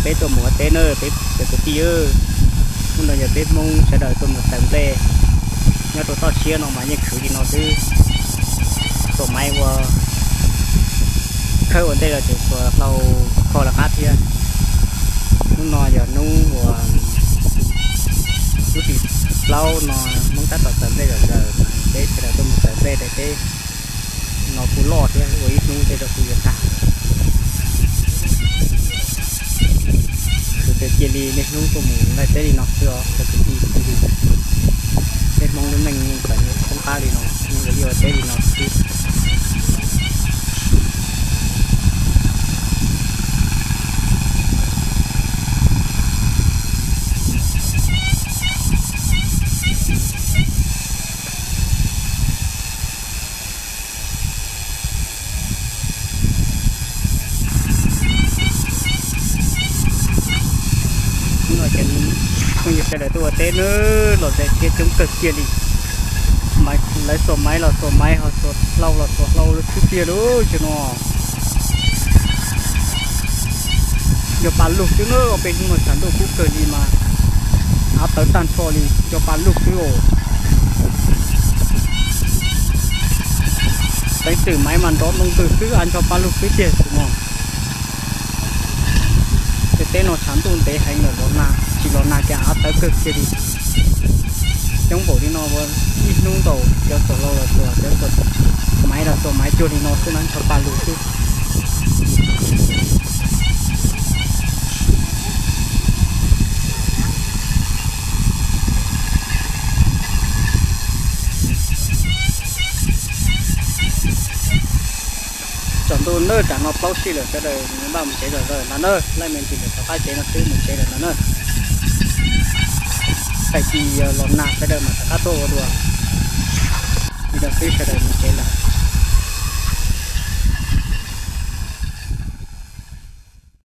peb tuaj mus ua teb na peb cov kwv tij. Hnub no yog peb Hmoob sawv daws tuaj mus txawv nplej nyob rau toj siab no mas yeej khwv li no xwb. Xuas maiv ua, khawb ua ntej los tseem xuas hlau kho lawv qab thiab. Hnub no yog hnub uas lub tim plaub no Hmoob tab tom txawv nplej zom zaws, peb sawv daws tuaj mus txawv nplej rau teb no kuj loj thiab, ua ib hnub tej zaum kuj yuav tag. Kuv cia li niaj hnub tuaj mus laij teb li no xwb os cov kwv tij. Peb Hmoob lub neej yeej txom nyem poob qab li no, yeej ua liaj ua teb li no xwb. Hnub no ces phooj ywg sawv daws tuaj ua teb na, los zais thiab coob kawg kiag li. Lawv xuas maiv los xuas maiv, ho xuas hlau los xuas hlau lawm xwb tiag lauj. Cov no nco pa lug xwb na, peb hnub no tshav ntuj kub kawg li mas av tawv tag nrho li, nco pa lug xwb os. Teev twm maiv mas nrov ntoo ntws xwb, av nco pa lug xwb tiag tus no. Ces teb no tshav ntuj ntev heev lawm, los nag tsis los nag ces av tawv kawg kiag li. Coob npaum li no ua ib hnub nkaus, cov xuas hlau los xuas, cov xuas maiv los xuas maiv cuag li no xwb na, ncho pa lug xwb. Tsaus ntuj na, tsam no plaub sij lawm, sawv daws npaj mus tsev zom zaws ntag na, laij me ntsis lawm rov qab tsev no xwb mus tsev lawm ntag na. Tag kis yog los nag sawv daws mam rov qab tuaj ua dua. Li no xwb sawv daws mus tsev lawm.